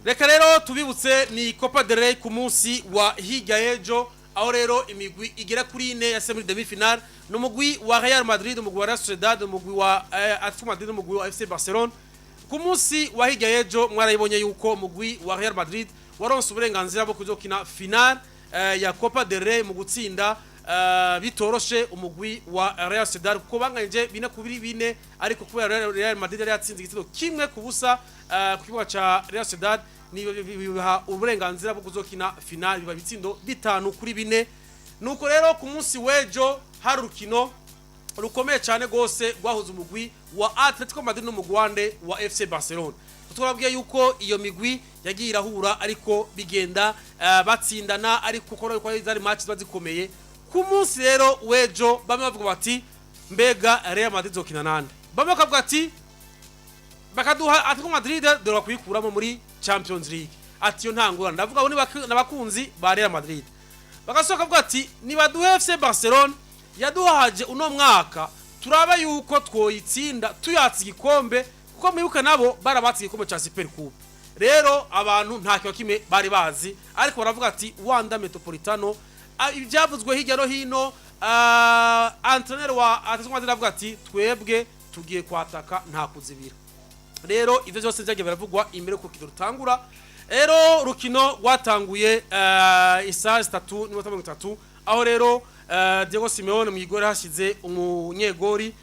Reka rero tubibutse, ni Copa del Rey ku munsi wa hirya y'ejo, aho rero imigwi igera kuri ine ya muri demi finale ni umugwi wa Real Madrid, umugwi wa Real Sociedad, umugwi wa Atletico Madrid, umugwi wa FC Barcelona. Ku munsi wa hirya y'ejo mwarayibonye yuko umugwi wa Real Madrid waronse uburenganzira bwo kuzokina finale ya Copa del Rey mu gutsinda bitoroshe umugwi wa Real Sociedad, kuko banganyije 4-4, ariko kubera Real Madrid yari yatsinze igitego 1-0 ku kibuga ca Real Sociedad, ni bibaha uburenganzira bwo kuzokina finale, biba ibitsindo 5-4. Nuko rero ku munsi w'ejo hari urukino rukomeye cyane gose rwahuza umugwi wa Atletico Madrid n'umugwi wande wa FC Barcelona. Twababwiye yuko iyo migwi yagiye irahura, ariko bigenda batsindana, ariko kuko ko zari match ziba zikomeye. Ku munsi rero w'ejo bamwe bavuga bati: "Mbega Real Madrid zokina nande?" Bamwe bakavuga ati bakaduha Atletico Madrid dore kuyikuramo muri Champions League, ati yo ntangura. Ndavuga abo n'abakunzi ba Real Madrid, bagasohoka bavuga ati nibaduhe FC Barcelona yaduhaje uno mwaka, turaba yuko twoyitsinda tuyatse igikombe, kuko mwibuke nabo barabatse igikombe ca Super Coupe. Rero abantu nta kintu kimwe bari bazi, ariko baravuga ati Wanda Metropolitano. Ibyavuzwe hirya no hino, entraîneur wa Atletico Madrid avuga ati twebwe tugiye kwataka, nta kuzibira. Rero ivyo byose byagiye biravugwa imbere ku rukino rutangura. Rero rukino rwatanguye isaha 3:30, aho rero Diego Simeone mu igori hashize umunyegori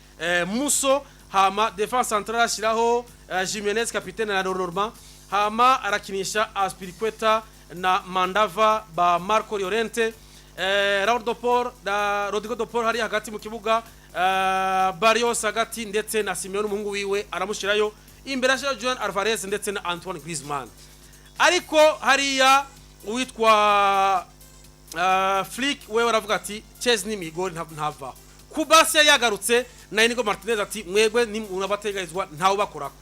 Muso, hama défense centrale ashyiraho Jimenez capitaine na Normand, hama arakinisha Aspilicueta na Mandava ba Marco Llorente, Raul de Paul na Rodrigo de Paul hari hagati mu kibuga, Barrios hagati, ndetse na Simeone umuhungu wiwe aramushyirayo imbere, ashyira Julian Alvarez ndetse na Antoine Griezmann. Ariko hariya uwitwa Flick wewe aravuga ati Szczesny mw'igori ntavaho. Kubasi yari yagarutse na Inigo Martinez, ati mwebwe ni munabategarizwa, ntawe bakorako.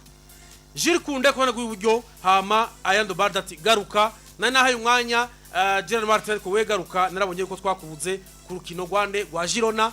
Jules Koundé kubona rw'iburyo, hama Ayando Balde ati garuka nari nahaye umwanya Gerard Martin, ariko we garuka, narabonye ko twakubuze ku rukino rwande rwa Girona.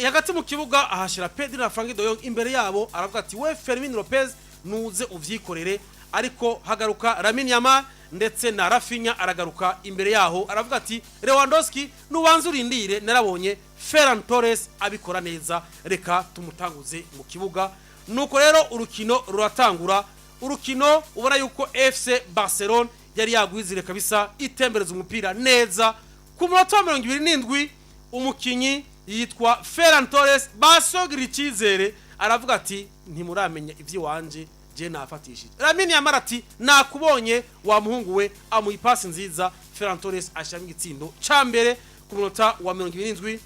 Hagati mu kibuga ahashyira Pedri na Frenkie de Jong, imbere yabo aravuga ati we Fermin Lopez nuze uvyikorere. Ariko hagaruka Lamine Yamal ndetse na Raphinha aragaruka imbere yaho, aravuga ati Lewandowski nubanza urindire, narabonye Ferran Torres abikora neza, reka tumutanguze mu kibuga. Nuko rero urukino ruratangura, urukino ubona yuko FC Barcelona yari yagwizire kabisa, itembereza umupira neza. Ku munota wa 27 umukinyi yitwa Ferran Torres basogira icyizere, aravuga ati ntimuramenya iby'iwanje, je nafatishije. Lamine Yamal ati nakubonye wa muhungu we, amuha ipasi nziza, Ferran Torres ashyiramo igitsindo ca mbere ku munota wa 27.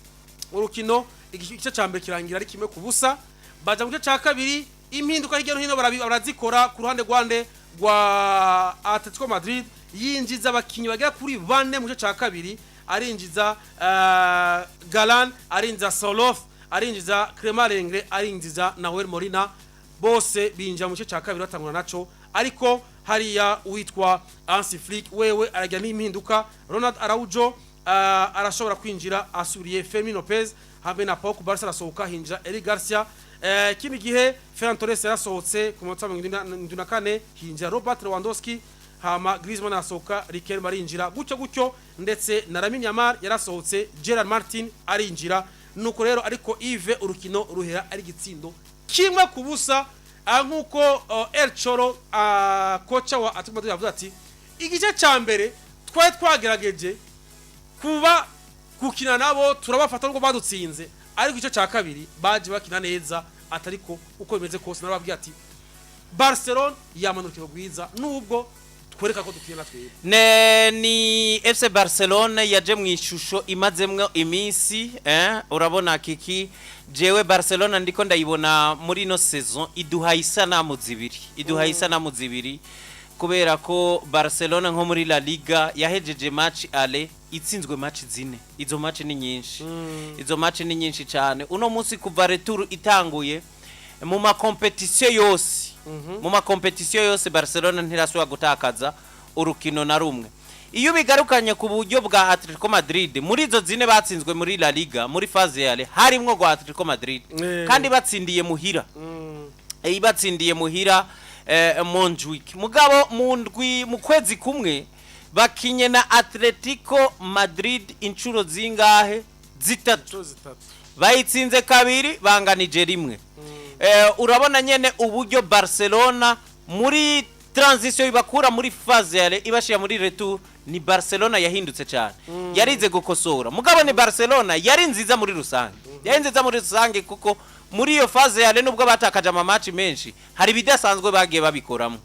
Urukino igice ca mbere kirangira ari 1-0. Baja mu gice ca kabiri, impinduka hirya no hino barazikora. Ku ruhande rwande rwa Atletico Madrid yinjiza abakinyi bagera kuri bane mu gice ca kabiri, arinjiza Galan, arinjiza Sorloth, arinjiza Clement Lenglet, arinjiza Nahuel Molina, bose binjira mu gice ca kabiri batangura naco. Ariko hariya uwitwa Hansi Flick wewe aragira n'impinduka, Ronald Araujo arashobora kwinjira asuriye Fermin Lopez, hamwe na Pau Cubarsi arasohoka hinjira Eric Garcia. Kindi gihe Ferran Torres yarasohotse ku munota wa 74, hinjira Robert Lewandowski, hama Griezmann arasohoka, Riquelme arinjira, gutyo gutyo, ndetse na Lamine Yamal yarasohotse, Gerard Martin arinjira. Nuko rero ariko Yves, urukino ruhera ari igitsindo 1-0. Nkuko El Cholo, kocha wa Atletico Madrid, yavuze ati igice ca mbere twari twagerageje kuba gukina nabo, turabafata nubwo badutsinze, ariko igice ca kabiri baje bakina neza, atariko uko bimeze kose narababwiye ati Barcelona yamana urukino rwiza nubwo twereka ko dukina twebwe. Ni FC Barcelona yaje mu ishusho imazemwo iminsi. Urabona kiki, jewe Barcelona ndiko ndayibona muri ino saison iduha isanamu zibiri, iduha isanamu zibiri, kubera ko Barcelona nko muri La Liga yahejeje match aller itsinzwe match zine. Izo match ni nyinshi, izo match ni nyinshi cyane. Uno munsi kuva retour itanguye mu ma compétition yose, mu ma compétition yose, Barcelona ntirasubira gutakaza urukino na rumwe. Iyo bigarukanye ku buryo bwa Atletico Madrid, muri izo zine batsinzwe muri La Liga muri phase aller harimwo gwa Atletico Madrid, kandi batsindiye muhira. Batsindiye muhira. Montjuic. Mugabo mu ndwi, mu kwezi kumwe, bakinye na Atletico Madrid inshuro zingahe? Zitatu. Inshuro zitatu. Bayitsinze kabiri, banganije rimwe. Urabona nyene uburyo Barcelona muri transition ibakura muri phase aller, ibashira muri retour. Ni Barcelona yahindutse cyane, yarize gukosora. Mugabo ni Barcelona yari nziza muri rusange, yari nziza muri rusange, kuko muri iyo phase aller, nubwo batakaje ama match menshi, hari ibidasanzwe bagiye babikoramo,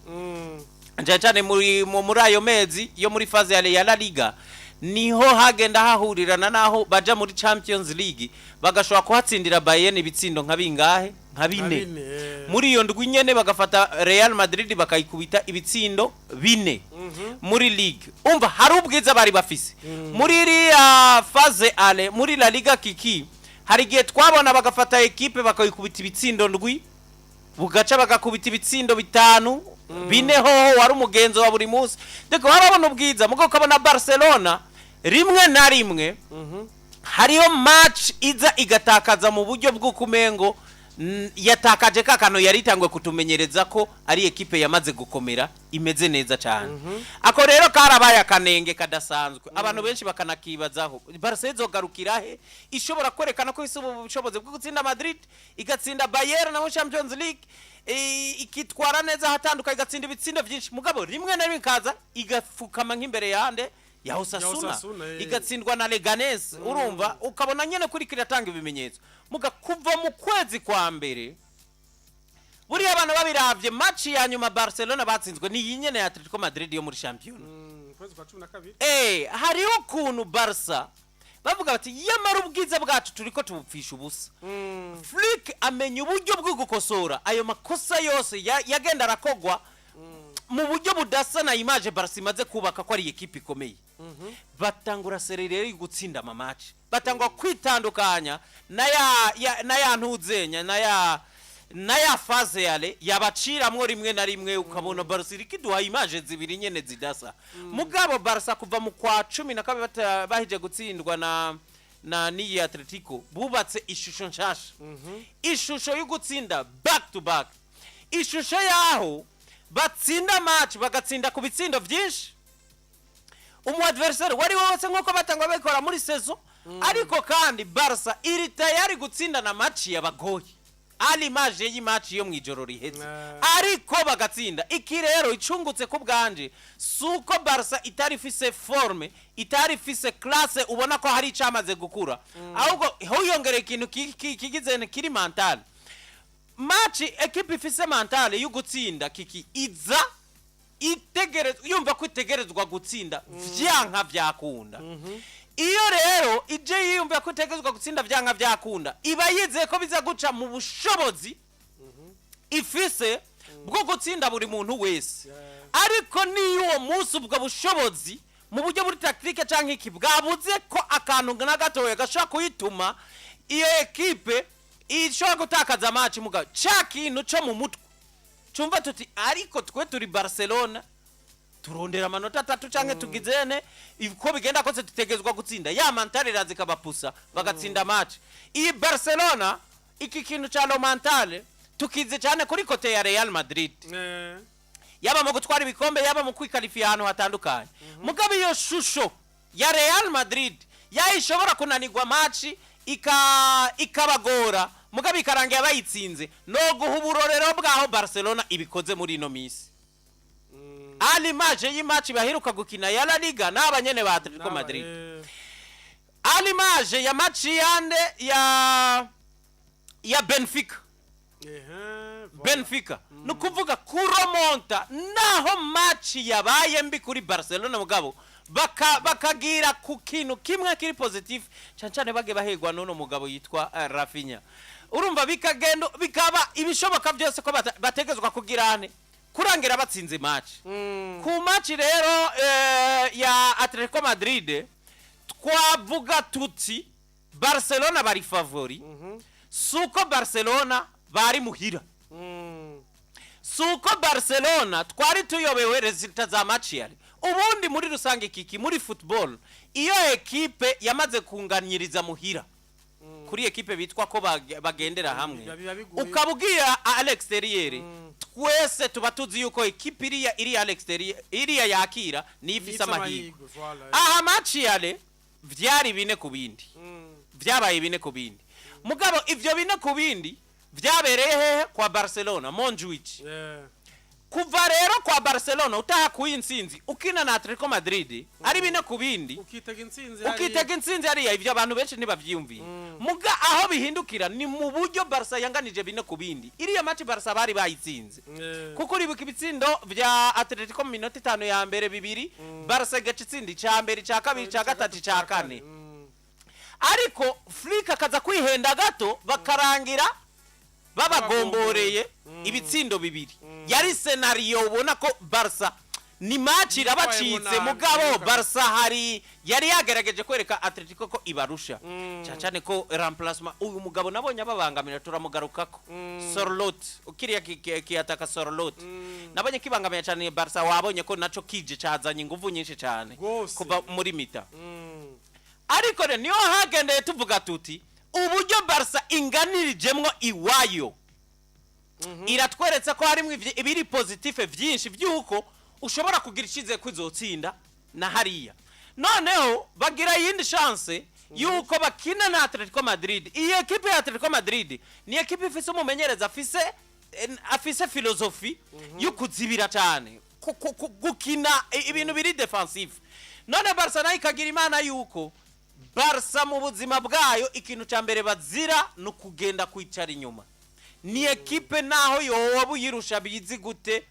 cyane cyane muri ayo mezi yo muri phase ya La Liga. Niho hagenda hahurirana naho baja muri Champions League, bagashobora kuhatsindira Bayern ibitsindo nka bingahe? Nka bine. Bine, eh. Muri iyo ndwi nyene bagafata Real Madrid bakayikubita ibitsindo bine muri league. Umva, hari ubwiza bari bafise muri iriya phase aller muri La Liga. Kiki, hari igihe twabona bagafata ekipe bakayikubita ibitsindo ndwi, bugaca bagakubita ibitsindo bitanu, bine. Hoho wari umugenzo wa buri munsi. Ndiko barabona ubwiza, mugo ukabona Barcelona rimwe na rimwe hariyo match iza igatakaza mu buryo bw'ukumengo yatakaje ka kantu yari itangwe kutumenyereza ko ari ekipe yamaze gukomera, imeze neza cyane. Ako rero karabaye akanenge kadasanzwe, abantu benshi bakanakibazaho: Barca izogarukira he ishobora kwerekana ko ifise ubu bushobozi bwo gutsinda Madrid, igatsinda Bayern na Champions League, ikitwara neza ahatandukanye, igatsinda ibitsindo byinshi, mugabo rimwe na rimwe ikaza igafukama nk'imbere yande? Ya Osasuna. Osasuna, eh. Igatsindwa na Leganes. Urumva, ukabona nyene kuri kiratanga ibimenyetso. Muga kuva mu kwezi kwa mbere, buriya abantu babiravye, match ya nyuma Barcelona batsinzwe ni iyi nyene ya Atletico Madrid yo muri Champions. Kwezi kwa 12. Hariho ukuntu Barca bavuga bati: "Yamara ubwiza bwacu turiko tubupfisha ubusa." Flick amenya uburyo bwo gukosora ayo makosa yose yagenda arakogwa mu buryo budasa na image Barca imaze kubaka ko ari ekipe ikomeye. Batangura série rero yo gutsinda ama match, batangura kwitandukanya na ya ntuzenya na ya phase aller yabaciramwo rimwe na rimwe, ukabona Barca iriko iduha image zibiri nyene zidasa. Mugabo Barca kuva mu kwa 12, bahije gutsindwa na n'iyi Atletico, bubatse ishusho nshasha, ishusho yo gutsinda back to back, ishusho yaho batsinda match, bagatsinda ku bitsindo byinshi umu adversaire wari wose, nk'uko batangwa babikora muri saison. Ariko kandi Barca iri tayari gutsinda na match yabagoye, à l'image y'i match yo mu ijoro riheze, ariko bagatsinda. Iki rero icungutse ku bwanje si uko Barca itari ifise forme, itari ifise classe, ubona ko hari icamaze gukura, ahubwo hiyongereye ikintu kigize kiri mental. Match ekipe ifise mentale yo gutsinda, kiki, iza itegerezwa, yumva ko itegerezwa gutsinda vyanka vyakunda. Iyo rero ije yiyumva ko itegerezwa gutsinda vyanka vyakunda, iba yizeye ko biza guca mu bushobozi ifise bwo gutsinda buri muntu wese. Ariko niyo uwo munsi ubwo bushobozi mu buryo buri tactique canke iki bwabuze, ko akantu na gatoya gashobora kuyituma iyo ekipe ishobora gutakaza match, mugabo ca kintu co mu mutwe cumva tuti: "Ariko twe turi Barcelona, turondera amanota atatu canke tugizene, uko bigenda kose dutegerezwa gutsinda." Ya mentale iraza ikabapusa, bagatsinda match. Iyi Barcelona, iki kintu ca le mentale tukize cyane kuri côté ya Real Madrid, yaba mu gutwara ibikombe, yaba mu kwikalifiya ahantu hatandukanye. Mugabo iyo shusho ya Real Madrid yayishobora kunanirwa match ikabagora, mugabo ikarangira bayitsinze, no guha uburorero bwaho Barcelona ibikoze muri ino minsi, à l'image y'i match baheruka gukina ya La Liga n'abanyene ba Atletico Madrid, à l'image ya match yande ya Benfica. Benfica, ni ukuvuga kuromonta naho match yabaye mbi kuri Barcelona, mugabo bakagira ku kintu kimwe kiri positif, cyane cyane bage bahegwa n'uno mugabo yitwa Raphinha. Urumva bikagenda bikaba ibishoboka byose ko bategezwa kugira ane kurangira batsinze match. Ku match rero ya Atletico Madrid, twavuga tuti Barcelona bari favori. Suko Barcelona bari muhira, suko Barcelona twari tuyobewe résultats za match yari ubundi muri rusange. Kiki, muri football, iyo ekipe yamaze kunganyiriza muhira, Kuri ekipe bitwa ko bagendera hamwe, Biba bigoye. ukaba ugiye à l'extérieur, twese tuba tuzi yuko ekipe iriya iri à l'extérieur, iriya yakira, niyo ifise amahirwe. Voilà. Aha match y'aller vyari 4-2. Vyabaye 4-2, mugabo ivyo 4-2 vyabereye hehe? Kwa Barcelona, Montjuic. Kuva rero kwa Barcelona utahakuye intsinzi, ukina na Atletico Madrid ari 4-2, ukitega intsinzi hariya. Ukitega intsinzi hariya, ivyo abantu benshi ntibavyiyumviye. Muga aho bihindukira ni mu buryo Barca yanganije 4-2. Iriya match Barca bari bayitsinze, kuko uribuka ibitsindo vya Atletico mu minota 5 ya mbere bibiri, Barca igaca itsinda ica mbere, ica kabiri, ica gatatu, ica kane. Ariko Flick akaza kwihenda gato, bakarangira babagomboreye ibitsindo bibiri. Yari scénario ubona ko Barca ni match irabacitse. Yitwayemo nabi, Mugabo Barca hari yari yagerageje kwereka Atletico ko ibarusha, cyane cyane ko remplacement uyu mugabo nabonye ababangamira, turamugarukako, Sorloth, ukiriya kiyataka Sorloth, nabonye kibangamira cyane Barca. Wabonye ko naco kije cazanye inguvu nyinshi cyane kuva muri mi-temps. Ariko rero niyo hagendeye tuvuga tuti uburyo Barca inganirijemwo iwayo iratweretse ko harimo ibiri positif byinshi by'uko ushobora kugira icyizere ko izotsinda na hariya. Noneho bagira iyindi chance yuko bakina na Atletico Madrid. Iyi ekipe ya Atletico Madrid ni ekipe ifise umumenyereza afise philosophie yo kuzibira cyane, gukina ibintu biri défensif. None Barca nayo ikagira imana yuko Barca mu buzima bwayo ikintu cya mbere bazira ni ukugenda kwicara inyuma. Ni ekipe naho yoba uyirusha bizi gute,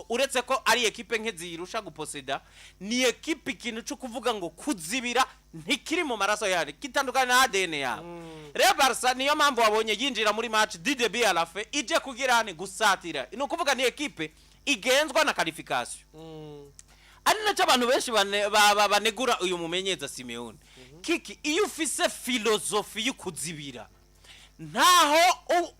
uretse ko ari ekipe nke ziyirusha guposeda, ni ekipe ikintu cyo kuvuga ngo kuzibira ntikiri mu maraso yayo, kitandukanye na ADN yabo. Rero Barca niyo mpamvu wabonye yinjira muri match du début à la fin ije kugira ni gusatira. Ni ukuvuga ni ekipe igenzwa na qualification, ari nacyo abantu benshi banegura uyu mumenyeza Simeone. Kiki, iyo ufise philosophie yo kuzibira, ntaho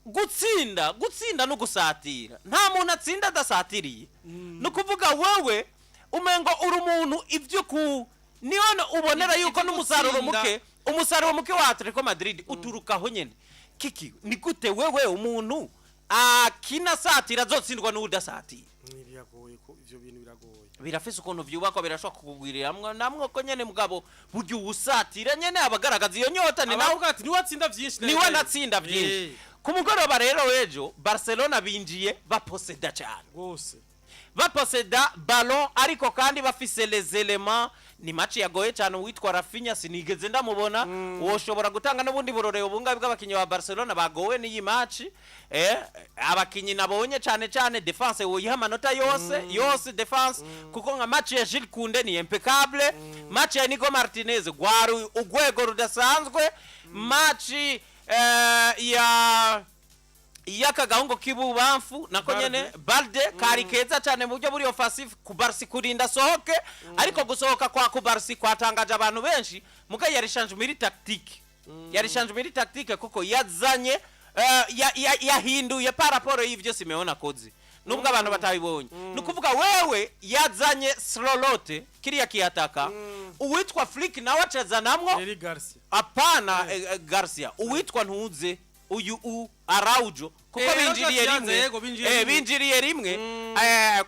gutsinda no gusatira, nta muntu atsinda adasatiriye. Ni ukuvuga wewe umengo uri umuntu ibyo ku niyo ubonera yuko Ibyo n'umusaruro gutsinda. muke, umusaruro muke wa Atletico Madrid uturukaho nyene. Kiki, ni gute wewe umuntu akina asatira azotsindwa n'udasatira? Biragoye ko ivyo bintu biragoye. Birafise ukuntu vyubakwa, birashobora kukugwiriramwo namwe ko nyene, mugabo burya uwusatira nyene abagaragaza iyo nyota ni nawe. Abavuga ati niwe atsinda vyinshi. Niwe anatsinda vyinshi. Ku mugoroba rero w'ejo Barcelona binjiye baposeda cyane, Rwose. baposeda ballon, ariko kandi bafise les éléments. Ni match yagoye cyane. Uwitwa Raphinha sinigeze ndamubona. Woshobora gutanga n'ubundi burorero bungahe bw'abakinyi ba Barcelona bagowe n'iyi match? Abakinyi nabonye cyane cyane défense, woyiha amanota yose yose défense, kuko nka match ya Jules Koundé ni impeccable, match ya Nico Martinez gwari urwego rudasanzwe, match ya y'akagahungu k'ibubamfu nako Balde. nyene Balde kari keza cyane mu buryo buri offensive. Cubarsi kurinda sohoke, ariko gusohoka kwa Cubarsi kwatangaje abantu benshi, muga yari change muri tactique, yari change muri tactique kuko yazanye yahinduye par rapport y'ivyo Simeone akoze, nubwo abantu batabibonye. Ni ukuvuga wewe yazanye Sorloth kiriya kiyataka, uwitwa Flick nawe acazanamwo Eric Garcia. Apana, Garcia, uwitwa ntuze uyu u Araujo, kuko binjiriye Araujo rimwe. yego, binjiriye rimwe. Binjiriye rimwe,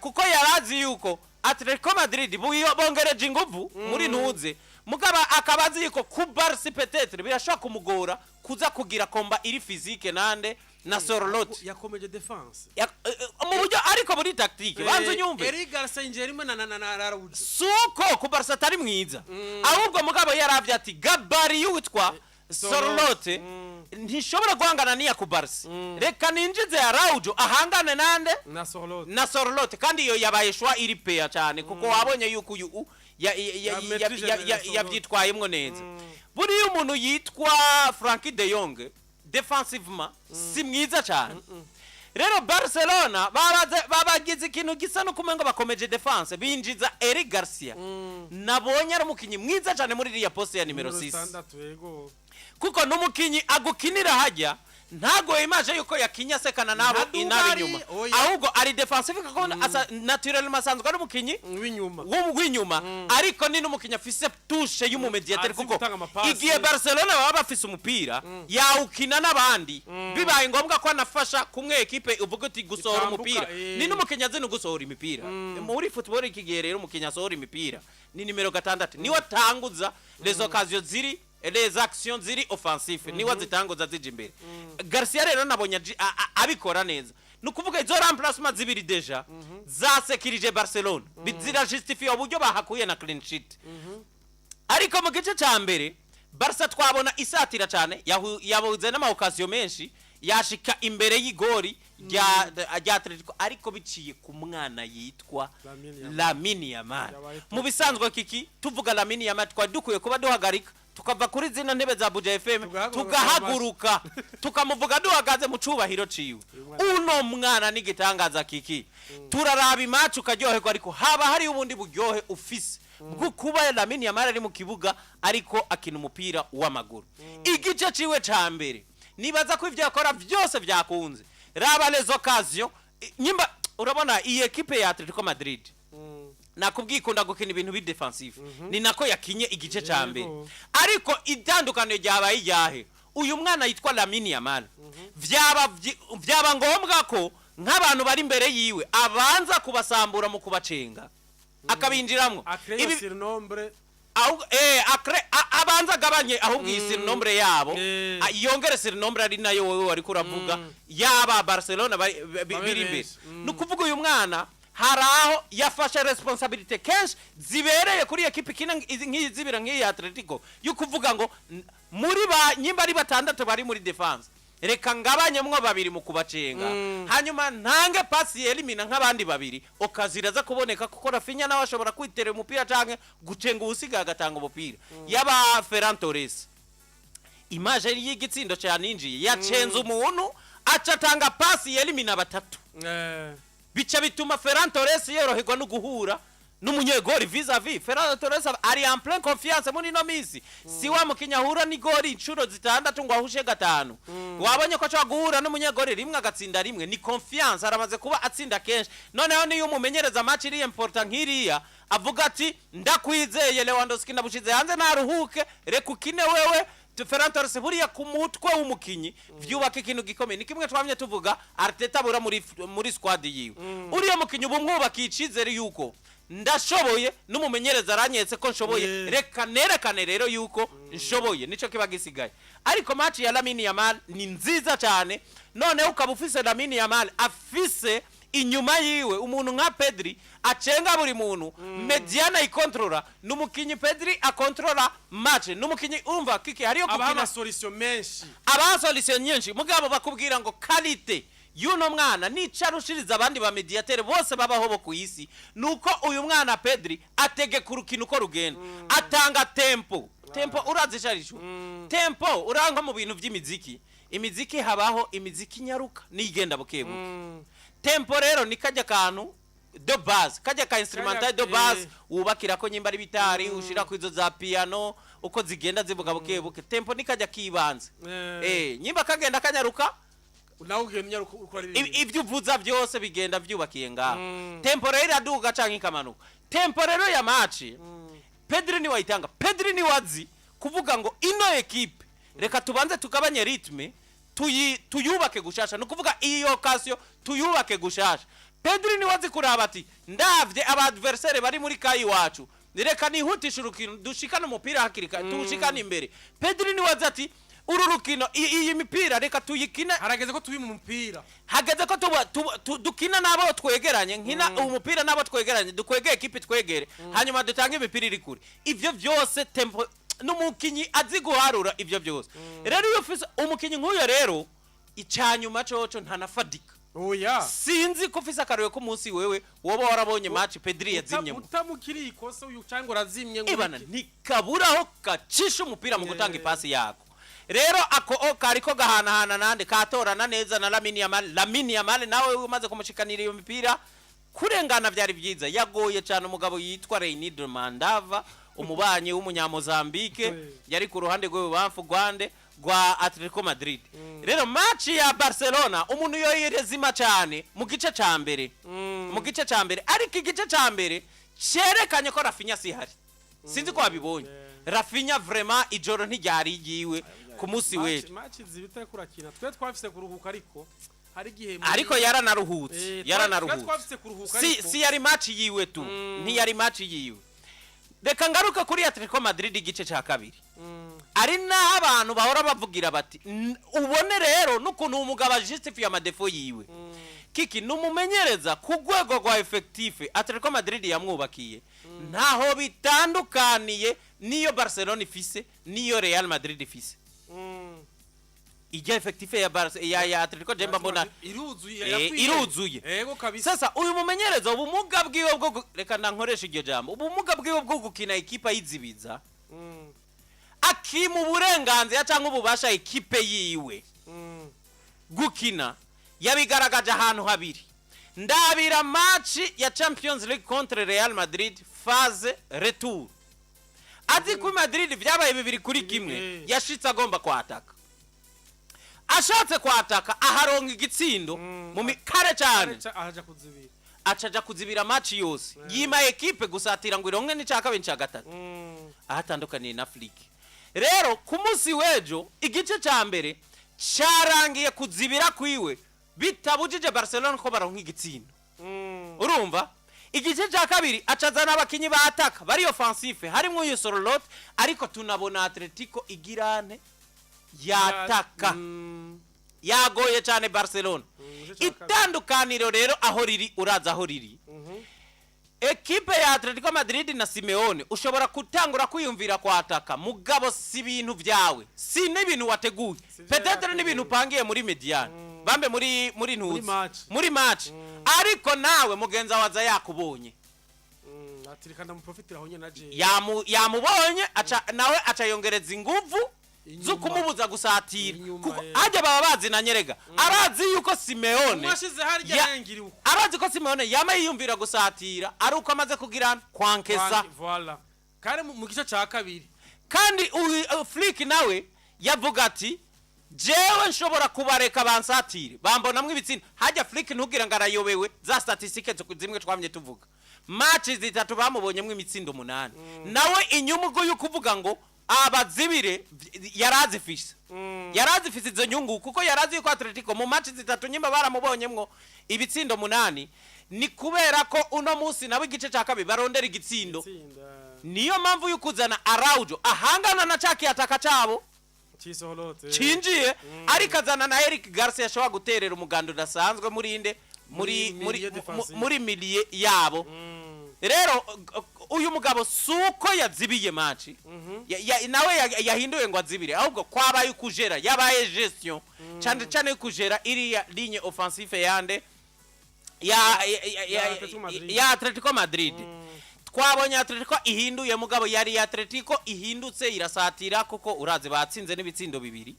kuko yarazi yuko Atletico Madrid bongereje inguvu muri ntuze, mugaba akaba azi yuko ku Barca peut-être birashobora kumugora kuza kugira combat iri physique nande na Sorloth. Yakomeje défense. Mu buryo ariko muri tactique, banza unyumve. Eric Garcia yinjiye rimwe na Araujo. Suko ku Barca atari mwiza, ahubwo mugabo yaravye ati gabarit y'uwitwa Sorloth ntishobora guhangana n'iya ku Barca, reka ninjize Araujo ahangane nande? Na Sorloth. Na Sorloth. Kandi iyo yabaye choix iri peya cyane, kuko wabonye yuko uyu Ya maîtrise Sorloth. yavyitwayemwo neza. Buriya umuntu yitwa Frenkie de Jong défensivement si mwiza cyane. Rero Barcelona babagize ikintu gisa no kumengo bakomeje défense, binjiza Eric Garcia, nabonye ari umukinyi mwiza cyane muri iriya poste ya nimero 6. 6, yego. Kuko n'umukinyi agukinira hajya. Ntago image yuko yakinye asekana nabo Ntaduga inabi ari, inyuma, oya. ahubwo ari defensive kuko asa naturellement asanzwe ari umukinyi w'inyuma. W'inyuma, ariko ni n'umukinyi afise touche y'umumediateri, Azi kuko gutanga amapasi. igihe Barcelona baba bafise umupira yawukina n'abandi, bibaye ngombwa ko anafasha kumwe ekipe uvuga uti gusohora Itambuka, umupira. Ni n'umukinyi azi no gusohora imipira. Muri football iki gihe rero, umukinyi asohora imipira ni nimero 6, niwe atanguza les occasions ziri, les actions ziri offensive, niwe azitanguza zija imbere. Garcia rero nabonye abikora neza. Ni ukuvuga izo remplacement zibiri déjà zasekirije Barcelona, zirajustifie uburyo bahakuye na clean sheet. Ariko mu gice cya mbere Barca twabona isatira cyane, yabuze n'ama occasion menshi, yashika imbere y'igori rya Atletico, ariko biciye ku mwana yitwa Lamine Yamal. Lamine Yamal. Yabaye top. Mu bisanzwe kiki tuvuga Lamine Yamal, twari dukwiye kuba duhagarika, tukava kuri zino ntebe za Buja FM, Tugahaguruka, tugahaguruka, tukamuvuga duhagaze mu cubahiro ciwe. Uno mwana n'igitangaza kiki. Turaraba imacu ukaryoherwa, ariko haba hariyo ubundi buryohe ufise bwo kuba Lamine Yamal ari mu kibuga ariko akina umupira w'amaguru. Igice ciwe ca mbere nibaza ko ivyo yakora vyose vyakunze. Raba les occasions, nyimba urabona iyi ekipe ya Atletico Madrid, nakubwiye ikunda gukina ibintu bi defensive, ni nako yakinye igice ca mbere. Ariko itandukaniro ryabaye iryahe? Uyu mwana yitwa Lamine Yamal, vyaba ngombwa ko nk'abantu bari imbere yiwe abanza kubasambura mu kubacenga akabinjiramwo. Acréer surnombre. Abanza agabanye ahubwo iyi surnombre yabo, yongere surnombre ari nayo wowe wari kuravuga yaba Barcelona Babe biri imbere. benshi. Ni ukuvuga uyu mwana hari aho yafashe responsabilité kenshi zibereye kuri ekipe ikina nk'iyi zibira nk'iyi ya Atletico, yo kuvuga ngo muri ba nyimba ari batandatu bari muri défense, reka ngabanyemwo babiri mu kubacenga, hanyuma ntange pasi yelimina nk'abandi babiri, occasion iraza kuboneka, kuko Raphinha nawe ashobora kwiterera umupira canke gucenga uwusigaye agatanga umupira. Yaba Ferran Torres, image y'igitsindo cyaninjiye, yacenze umuntu aca atanga pasi yelimina batatu, bica bituma Ferran Torres yoroherwa no guhura n'umunyegori vis-à-vis. Ferran Torres ari en pleine confiance muri ino minsi, si wa mukinya ahura n'igori inshuro zitandatu ngo ahushe gatanu. Wabonye ko ashobora guhura n'umunyegori rimwe agatsinda rimwe. Ni confiance, aramaze kuba atsinda kenshi. Noneho niyo umumenyereza match iri important nk'iriya, avuga ati ndakwizeye Lewandowski, ndabushize hanze naruhuke, reka ukine wewe. Ferran Torres buriya ku mutwe w'umukinyi vyubaka ikintu gikomeye. Ni kimwe twamye tuvuga Arteta bura muri squad yiwe, uriya mukinyi ubu mwubakiye icizere yuko ndashoboye, n'umumenyereza aranyetse ko nshoboye, reka nerekane rero yuko nshoboye, nico kiba gisigaye. Ariko match ya Lamine Yamal ni nziza cyane. Noneho ukaba ufise Lamine Yamal afise inyuma yiwe umuntu nka Pedri acenga buri muntu, médiane ayikontorora, n'umukinyi Pedri akontorora match, n'umukinyi umva kiki hariyo abaha gukina ama solution menshi. Abaha solution nyinshi. Mugabo bakubwira ngo qualité y'uno mwana nica arushiriza abandi ba médiateur bose babaho bo ku isi, nuko uyu mwana Pedri ategeka urukino uko rugenda, atanga tempo. Tempo urazi icarisho? Tempo urangwa mu bintu by'imiziki. Imiziki habaho imiziki nyaruka n'igenda buke buke. Tempo rero ni kajya kantu de base, kajya ka instrumental de base wubakira ko nyimba ari bitari, ushira ku izo za piano uko zigenda zivuga buke buke. Tempo ni kajya kibanze. Nyimba kagenda kanyaruka, nawe ugenda unyaruka ukora ibintu. Ibyo uvuza byose bigenda byubakiye ngaho. Tempo rero iraduga canke ikamanuka. Tempo rero ya match Pedri ni wayitanga. Pedri ni wazi kuvuga ngo ino ekipe reka tubanze tugabanye rythme, tuyubake gushasha, ni ukuvuga iyi occasion tuyubake gushasha. Pedri ni wazi kuraba ati ndavye aba adversaire bari muri kayi wacu, reka nihutishe urukino, dushikane umupira hakiri kare, tuwushikane imbere. Pedri ni wazi ati uru rukino, iyi mipira reka tuyikine. Harageze ko tubi mu mupira. Hageze ko tuba dukina n'abo twegeranye, nkina umupira n'abo twegeranye, dukwegeye ekipi twegere, hanyuma dutange imipira iri kure. Ivyo byose tempo, n'umukinyi azi guharura ivyo byose. Rero iyo ufise umukinyi nk'uyo rero, icanyuma coco ntanafadika. Oya. Sinzi ko ufise akarorero k'umunsi wewe woba warabonye match Pedri yazimyemo. Utamukiriye ikosa uyu cyangwa urazimye ngo Ebana iki? Ntikaburaho gacisha umupira mu gutanga ipasi yako. Rero ako o kariko gahanahana nande katorana neza na Lamine Yamal. Lamine Yamal nawe umaze kumushikanira iyo mipira, kurengana byari byiza, yagoye cyane umugabo yitwa Reinildo Mandava, umubanyi w'umunyamozambike yari ku ruhande rw'ibubamfu rwande. rwa Atletico Madrid. Rero match ya Barcelona umuntu yoyirezima cyane mu gice ca mbere, mu gice ca mbere, ariko igice ca mbere cerekanye ko Raphinha sihari. Sinzi ko wabibonye. Raphinha vraiment ijoro ntiryari ryiwe ku munsi w'ejo. Match zibita kurakina, twe twafise kuruhuka, ariko hari igihe Ariko yaranaruhutse. Twe Yaranaruhutse. twafise kuruhuka. Si Ariko si yari match yiwe tu, ntiyari match yiwe. Reka ngaruke kuri Atletico Madrid igice ca kabiri, ari naho abantu bahora bavugira bati: "Ubone rero n'ukuntu uwo mugabo ajustifiye ama défauts yiwe." Kiki ni umumenyereza ku rwego rwa effectif Atletico Madrid yamwubakiye, ntaho bitandukaniye n'iyo Barcelona ifise, n'iyo Real Madrid ifise. Ijya effectif ya Barca, ya Atletico, jemba mbona iruzuye. Yakwiye. Iruzuye. Yego kabisa. Sasa uyu mumenyereza, ubumuga bwiwe bwo reka ndankoresha iryo jambo, ubumuga bwiwe bwo gukina ikipe ayizibiza, akima uburenganzira cyangwa ububasha ekipe yiwe gukina, yabigaragaje ahantu habiri. Ndabira match ya Champions League contre Real Madrid, phase retour, azi ko Madrid vyabaye 2-1. Yashitse agomba kwataka, ashatse kwataka aharonka igitsindo mu kare cyane. Ahaja kuzibira. Acaja kuzibira match yose, yima ekipe gusatira ngo ironke n'ica kabiri, n'ica gatatu. Ahatandukaniye na Flick rero, ku munsi w'ejo igice cya mbere cyarangiye kuzibira kwiwe bitabujije Barcelona ko baronka igitsindo. Urumva igice cya kabiri acazana abakinyi bataka bari offensif, harimo uyu Sorloth, ariko tunabona Atletico igirane yataka, yagoye cyane Barcelona. Igice cya kabiri. Itandukaniro rero aho riri, uraza aho riri, ekipe ya Atletico Madrid na Simeone ushobora gutangura kwiyumvira kwataka, mugabo si ibintu byawe, si n'ibintu wateguye. Si ibyo Peut-être yateguye. n'ibintu upangiye muri médiane, bambe muri ntuzi Match. Muri match, ariko nawe mugenzi wawe aza yakubonye. Ati reka ndamuprofitira aho nyene na je. Yamubonye, aca nawe aca yongereza inguvu Inyuma. zo kumubuza gusatira. Inyuma, kuko ajya baba bazi na nyerega, arazi yuko Simeone Mwashize harya yengiri uko. Arazi ko Simeone yama yiyumvira gusatira ari uko amaze kugira kwankesa. Voilà, kandi mu gice ca kabiri. Kandi uyu Flick nawe yavuga ati: "Jewe nshobora kubareka bansatire, bambonamwo ibitsinda." Hajya Flick ntugira ngo arayobewe za statistiques zimwe twamye tuvuga, match zitatu bamubonyemwo imitsindo 8. Nawe inyungu yo kuvuga ngo abazibire yarazifise, yarazifise izo nyungu, kuko yarazi yuko Atletico mu match zitatu nyimba baramubonyemwo ibitsindo 8, ni kubera ko uno munsi nabo igice cya kabiri barondera igitsindo. Itsinda. Niyo mpamvu yo kuzana Araujo ahangana na ca kiyataka cabo Cisoholote. cinjiye, ariko azana na Eric Garcia ashobora guterera umuganda udasanzwe muri inde, muri muri muri milieu defensive. Muri milieu yabo. Rero uyu mugabo suko yazibiye match nawe yahinduye ngo azibire, ahubwo kwabaye ukujera, yabaye gestion cyane cyane yo kujera iriya ligne offensive yande ya Ya Atletico Madrid. Ya Atletico Madrid. Twabonye Atletico ihinduye, mugabo yari Atletico ihindutse irasatira, kuko urazi batsinze n'ibitsindo 2,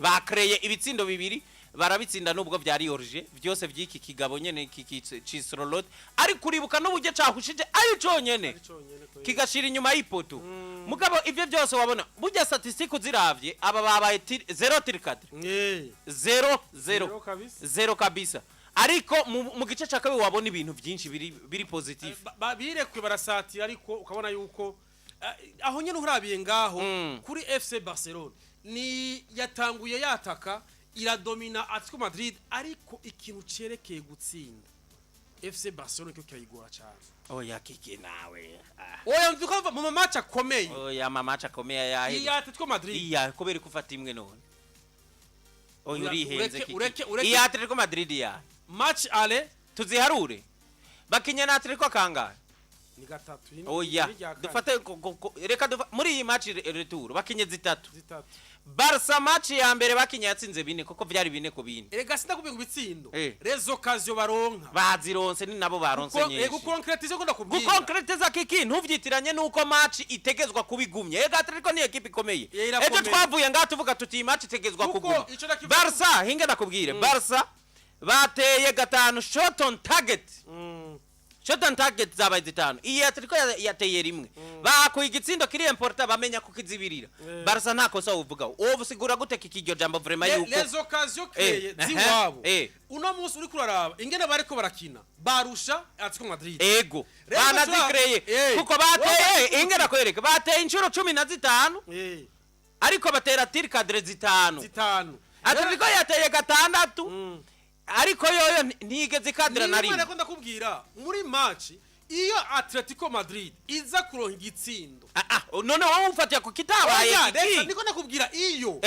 bakreye ibitsindo 2 barabitsinda, nubwo byari origine byose by'iki kigabo nyene iki Cisorolot, ariko uribuka n'uburyo cahushije ari conyene Ari conyene ko kigashira inyuma y'ipoto. Mugabo ivyo byose wabona burya statistique uziravye, aba babaye zéro tir cadré. Zéro zéro. Zéro kabisa. Zéro kabisa. Ariko mu gice ca kabiri wabona ibintu byinshi biri positif. Birekuye barasatira, ariko ukabona yuko aho nyene urabiye ngaho kuri FC Barcelona ni yatanguye yataka, iradomina Atletico Madrid, ariko ikintu cerekeye gutsinda FC Barcelona cyo kirayigora cyane. Oya kiki nawe, ah. Oya, nzi ko mu match akomeye. Oya, ama match akomeye yahe? Iya Atletico Madrid. Iya kubera ko ufata imwe none, oya, urihenze kiki. Ureke. Iya Atletico Madrid ya Match aller. Tuziharure, bakinye na Atletico kangahe? Ni gatatu. Oya. Ni irya kane. Dufate reka muri iyi match retour bakinye zitatu. Zitatu. Barca match ya mbere bakinye yatsinze 4, kuko byari 4-4. Erega sindakubwiye ngo ibitsindo, les occasions baronka. Bazironse, ni nabo baronse nyinshi. Gukonkretize ko ndakubwira. Gukonkretiza kiki, ntuvyitiranye nuko match itegezwa kubigumye. Ega Atletico ni ekipe ikomeye. Irakomeye. Ejo twavuye ngaha tuvuga tuti iyi match itegezwa Kuko kuguma. ico ndakivuga. Barca, hinge ndakubwire, Barca bateye gatanu shot on target. Shot on target zabaye zitanu, iyi Atletico yateye rimwe, bakuye igitsindo kiri important, bamenya kukizibirira. Barca nta kosa uvuga. Wowe usigura gute kiki iryo jambo vraiment yuko Les occasions créées ziwabo, uno munsi uriko uraraba ingene bariko barakina, barusha Atletico Madrid. Ego. Rero banazikreye kuko bateye, inge nakwereka, bateye inshuro 15, ariko batera tirs cadrés zitanu. Zitanu. Atletico yateye gatandatu, ariko yoyo ntiyigeze ikadira na Ni rimwe. rimwe. Ndakubwira, muri match iyo Atletico Madrid iza kuronka igitsindo, Ah, ah, none wowe ufatiye ku kitabaye? Oya, reka, Kiki. niko ndakubwira iyo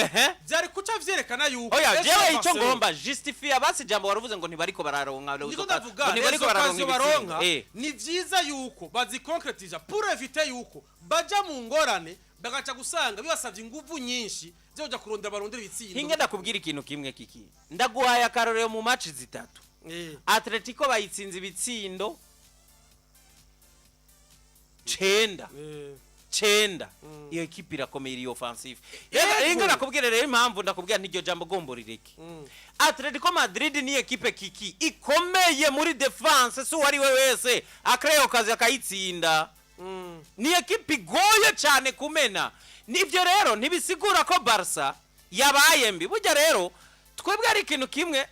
byari kuca vyerekana yuko Oya, FC jewe icyo Barcelona- ngomba justify basi jambo waruvuze ngo ntibariko bararonka, Niko ndavuga, ngo ntibariko les bararonka occasions ibitsindo. baronka, ni vyiza yuko bazikonkretija pour éviter yuko baja mu ngorane, bagaca gusanga bibasavye inguvu nyinshi zo kuja kurondera, barondera ibitsindo. Hinge ndakubwira ikintu kimwe kiki, ndaguhaye akarorero mu match zitatu. Atletico bayitsinze ibitsindo cenda. Cenda. Iyo ekipe irakomeye, iri offensive. Reka ndakubwira rero impamvu ndakubwira ntiryo jambo gombo rireke. Atletico Madrid ni ekipe kiki ikomeye muri défense, si uwo ari we wese akreye kazi akayitsinda. Ni ekipe igoye cyane kumena. Nibyo rero ntibisigura ko Barca yabaye mbi. Burya rero twebwe ari ikintu kimwe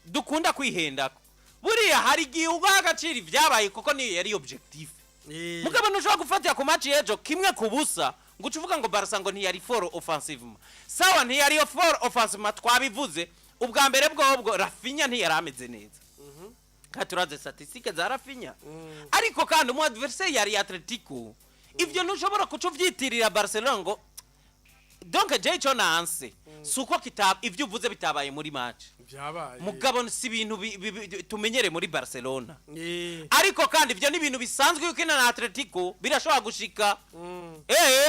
dukunda kwihendako, buriya hari igihe uguha agaciro ibyabaye kuko niyo yari objectif. Mugabo ntushobora gufatira ku match y'ejo 1-0 ngo uce uvuga ngo Barca ngo ntiyari fort offensivement. Sawa, ntiyari fort offensivement, twabivuze. Ubwa mbere bwobwo Raphinha ntiyari ameze neza, kandi turaze statistiques za Raphinha. Ariko kandi umu adversaire yari Atletico, ivyo ntushobora kuca uvyitirira Barcelona ngo donc je ico nanse si uko ivyo uvuze bitabaye muri match. Byabaye. Mugabo si ibintu tumenyere muri Barcelona. Ariko kandi ivyo ni ibintu bisanzwe yuko ina na Atletico birashobora gushika.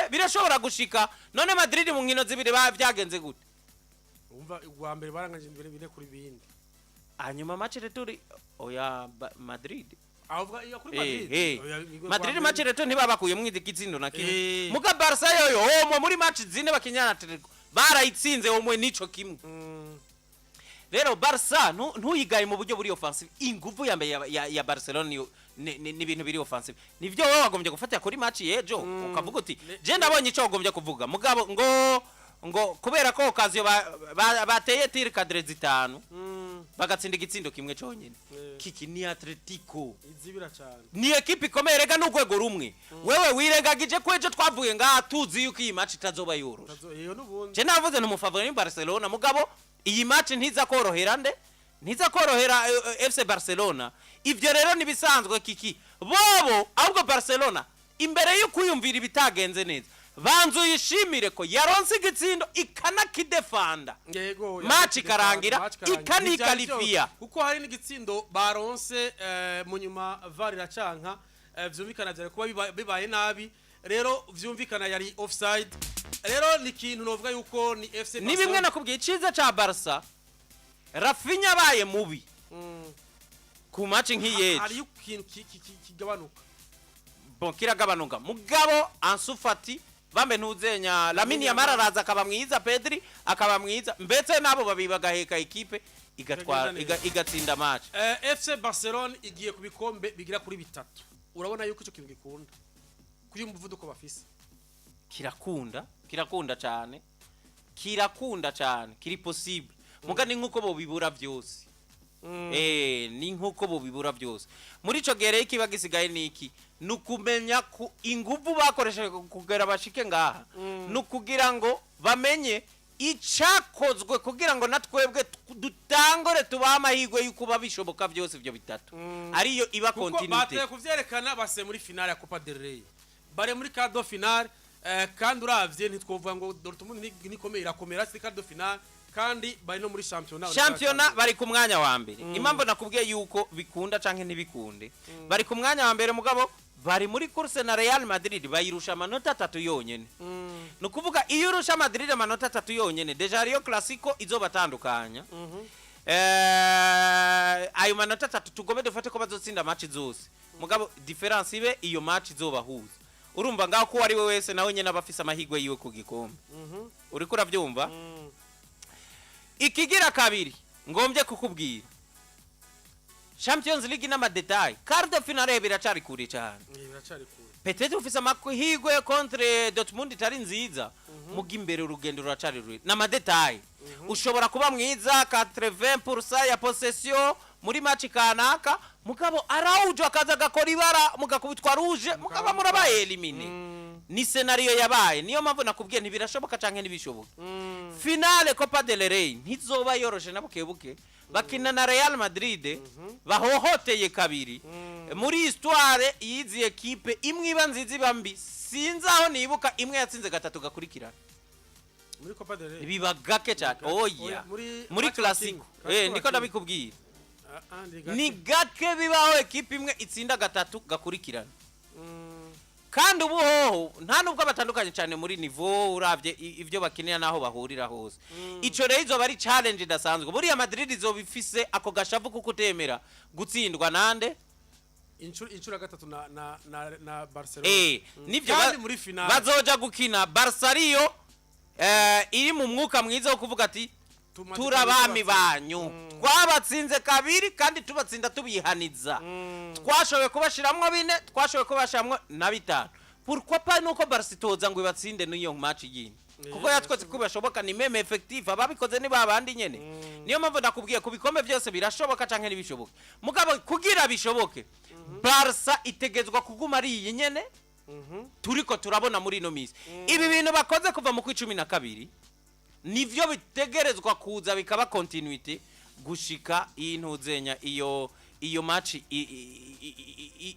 Birashobora gushika. None Madrid mu nkino zibiri byagenze gute? Umva, ubwa mbere baranganje imbere 4-2. Hanyuma match retour, oya, Madrid. Aho uvuga iyo kuri Madrid. Oya, Madrid kwa match mbere. retour ntibabakuyemwo igitsindo na kimwe. Muga Barca yoyo omwe muri match zine bakinyana na Atletico barayitsinze omwe nico kimwe. Rero Barca ntuyigaye mu buryo buri offensive. Inguvu ya mbere ya Barcelona ni ibintu biri offensive. Nivyo wowe wagombye gufatira kuri match y'ejo ukavuga uti je ndabonye ico wagombye kuvuga, mugabo ngo kubera ko occasion bateye tirs cadrés zitanu, bagatsinda igitsindo kimwe cyonyine. Kiki, ni Atletico. Izibira cyane. Ni ekipe ikomeye rega, n'urwego rumwe. Wewe wirengagije ko ejo twavuye ngaha tuzi yuko iyi match itazoba yoroshe. Iyo n'ubundi. Je navuze ntumufavori ni Barcelona, mugabo iyi match ntiza korohera nde, ntiza korohera FC Barcelona. Ivyo rero nibisanzwe kiki bobo. Ahubwo Barcelona imbere yo kwiyumvira ibitagenze neza, banza uyishimire ko yaronse igitsindo ikanakidefanda. Yego. Match ikarangira, Match ikarangira. ikanikalifiya. Ntibyari byoroshye, kuko hari n'igitsindo baronse mu nyuma VAR iracanka, vyumvikana byari kuba bibaye nabi. Rero vyumvikana yari offside. Rero ni ikintu novuga yuko ni FC Ni bimwe nakubwiye, iciza ca Barca, Raphinha abaye mubi ku match nk'iyejo, hariyo ikintu kigabanuka. Bon, kiragabanuka, mugabo Ansu Fati bambe ntuzenya Lamine Yamal araza akaba mwiza, Pedri akaba mwiza, mbetse nabo babiri bagaheka ekipe igatwara, Ikagenda neza. Igatsinda match. FC Barcelona igiye ku bikombe bigira kuri bitatu. Urabona yuko ico kintu gikunda kuri umuvuduko bafise? Kirakunda, kirakunda cyane, kirakunda cyane, kiri possible. Muga ni nkuko bobibura byose. Ni nkuko bobibura byose. Muri ico gihe rero ikiba gisigaye ni iki? Ni ukumenya ku inguvu bakoresheje kugera bashike ngaha, ni ukugira ngo bamenye icakozwe kugira ngo natwebwe dutangore tubahe amahirwe y'uko bishoboka byose ivyo bitatu, ariyo iba Kuko continuité. Bateye kuvyerekana, base muri finale ya Copa del Rey, bare muri quart de finale. Kandi uravye ntitwovuga ngo Dortmund nikomeye, irakomera, si quart de finale, kandi bari no muri championnat. Shampiyona bari ku mwanya wa mbere. Impamvu nakubwiye yuko bikunda canke ntibikunde, bari ku mwanya wa mbere, mugabo bari muri course na Real Madrid, bayirusha amanota atatu yonyene. Ni ukuvuga iyo urusha Madrid amanota atatu yonyene, déjà hariyo Clasico izobatandukanya. Ayo manota atatu tugombe dufate ko bazotsinda match zose, mugabo différence ibe iyo match izobahuza. Urumva ngaho ko uwo ari we wese nawe nyene aba afise amahirwe yiwe ku gikombe. Uriko uravyumva? Ikigira kabiri ngombye kukubwira, Champions League n'ama détails, quart de finale biracari kure cyane. Biracari kure. Peut-être ufise amahirwe contre Dortmund itari nziza, muga imbere urugendo ruracari rure n'ama détails. Ushobora kuba mwiza 80% ya possession muri match kanaka, mugabo Araujo akaza agakora ibara, mugakubitwa rouge, mukaba murabaye éliminé. Ni scénario yabaye. Niyo mpamvu nakubwiye ntibirashoboka canke ntibishoboka. Finale Copa del Rey ntizoba yoroshe na buke buke. Bakina na Real Madrid bahohoteye kabiri muri histoire y'izi ekipe. Imwe iba nziza, iba mbi, sinzi aho nibuka imwe yatsinze gatatu gakurikirana. Muri Copa del Rey? Biba gake cyane. Oya. Oya, muri muri match Classico. Classico. Eh, ndiko ndabikubwira. Ah, ah, ni gake. Ni gake bibaho ekipe imwe itsinda gatatu gakurikirana. Kandi ubu hoho nta nubwo batandukanye cyane muri niveau, uravye ivyo bakinira naho bahurira hose. Ico rero izoba ari challenge idasanzwe. Buriya Madrid izoba ifise ako gashavu kuko utemera gutsindwa nande? Inshuro ya gatatu na Barcelona. Nivyo. Kandi muri finale. Bazoja gukina Barca ariyo iri mu mwuka mwiza wo kuvuga ati Tumaze turi abami kubatsinda. banyu, twabatsinze kabiri kandi tubatsinda tubihaniza, twashoboye kubashiramwo bine, twashoboye kubashiramwo na bitanu. Pourquoi pas nuko Barca itoza ngo ibatsinde n'iyo match yindi, kuko yatwetse ko bashoboka. Ni même effectif, ababikoze ni babandi nyene. Niyo mpamvu ndakubwiye ku bikombe byose birashoboka canke ntibishoboke. Mugabo kugira bishoboke, Barca itegezwa kuguma ari iyi nyene turiko turabona muri ino misi. Ibi bintu bakoze kuva mu kwa 12 nivyo bitegerezwa kuza bikaba continuité gushika iyi ntuzenya iyo match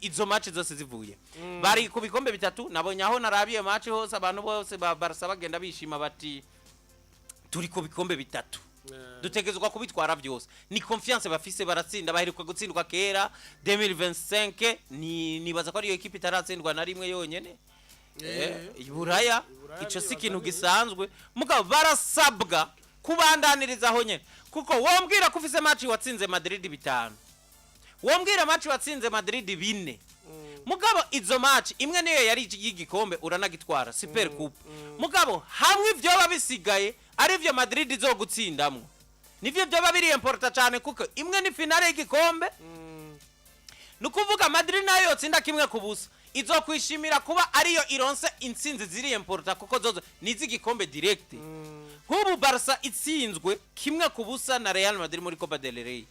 izo match zose zivuye bari ku bikombe bitatu. Nabonye aho narabiye match hose, abantu bose ba Barca bagenda bishima bati turi ku bikombe bitatu, dutegerezwa kubitwara byose. Ni confiance bafise, baratsinda, baheruka gutsindwa kera 2025. Ni nibaza ko ariyo ekipe itaratsindwa na rimwe yonyene Iburaya. Iburaya. Ico si Nibaza ikintu gisanzwe, mugabo barasabwa kubandanirizaho nyene, kuko wombwira ko ufise match watsinze Madrid bitanu, wombwira match watsinze Madrid bine, mugabo izo match imwe niyo yari y'igikombe, uranagitwara Super Coupe. Mugabo hamwe ivyoba bisigaye ari vyo Madrid izogutsindamwo, nivyo vyoba biri important cyane, kuko imwe ni finale y'igikombe. Ni ukuvuga Madrid nayo yotsinda 1-0, izokwishimira kuba ariyo ironse intsinzi ziri important, kuko zozo ni iz'igikombe direct. Nk'ubu Barca itsinzwe 1-0 na Real Madrid muri Copa del Rey,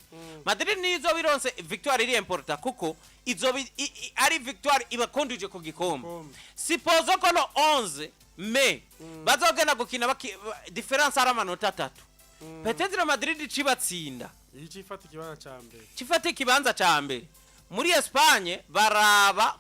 Madrid niyo izoba ironse victoire iri important, kuko izoba ari victoire ibakonduje ku gikombe. Gikombe. Supposons ko le 11 mai bazogenda gukina différence ari amanota atatu, peut-être Madrid icibatsinda. Iyi cifata ikibanza ca mbere. Gifata ikibanza ca mbere muri Espagne. Baraba